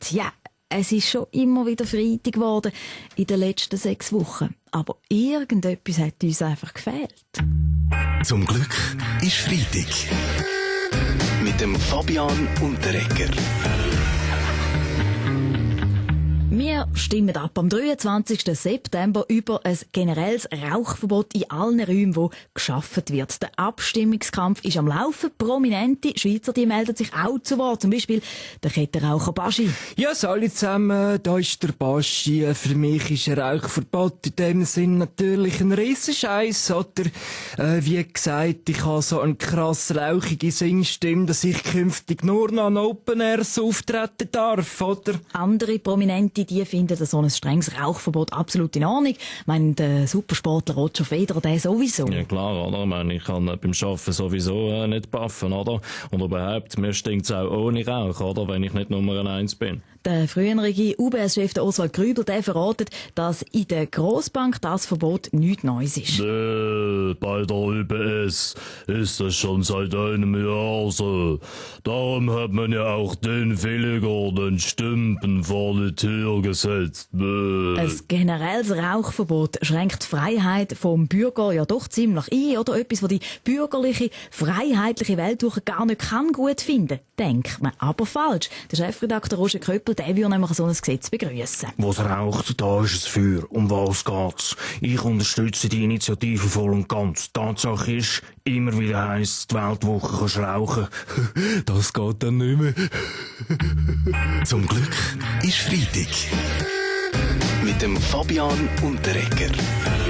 Freitagabend. Ja, es ist schon immer wieder Freitag geworden in den letzten 6 Wochen. Aber irgendetwas hat uns einfach gefehlt. Zum Glück ist Freitag. Mit dem Fabian Unterreger. Wir stimmen ab am 23. September über ein generelles Rauchverbot in allen Räumen, wo geschafft wird. Der Abstimmungskampf ist am Laufen. Prominente Schweizer, die melden sich auch zu Wort. Zum Beispiel der Kettenraucher Baschi. Ja, salut zusammen, da ist der Baschi. Für mich ist ein Rauchverbot in dem Sinn natürlich ein Riesenscheiss, oder? Wie gesagt, ich habe so eine krass rauchige Singstimme, dass ich künftig nur noch an Open Airs auftreten darf, oder? Andere Prominente, die finden so ein strenges Rauchverbot absolut in Ordnung. Ich meine, der Supersportler Roger Federer, der sowieso. Ja klar, oder? Ich meine, ich kann beim Arbeiten sowieso nicht puffen, oder? Und überhaupt, mir stinkt's auch ohne Rauch, oder? Wenn ich nicht Nummer 1 bin. Der frühere UBS-Chef Oswald Grübel, der verratet, dass in der Grossbank das Verbot nichts Neues ist. Bei der UBS ist das schon seit einem Jahr so. Darum hat man ja auch den Williger den Stümpen vor die Tür gesetzt. Ein generelles Rauchverbot schränkt die Freiheit vom Bürger ja doch ziemlich ein, oder? Etwas, was die bürgerliche, freiheitliche Welt gar nicht gut finden kann. Denkt man aber falsch. Der Chefredakteur Roger Köppel, der würde nämlich so ein Gesetz begrüßen. Was raucht, da ist es Feuer. Um was geht's? Ich unterstütze die Initiative voll und ganz. Tatsache ist, immer wieder heisst, die Weltwoche kannst rauchen. Das geht dann nicht mehr. Zum Glück ist Freitag. Mit dem Fabian Unterreger.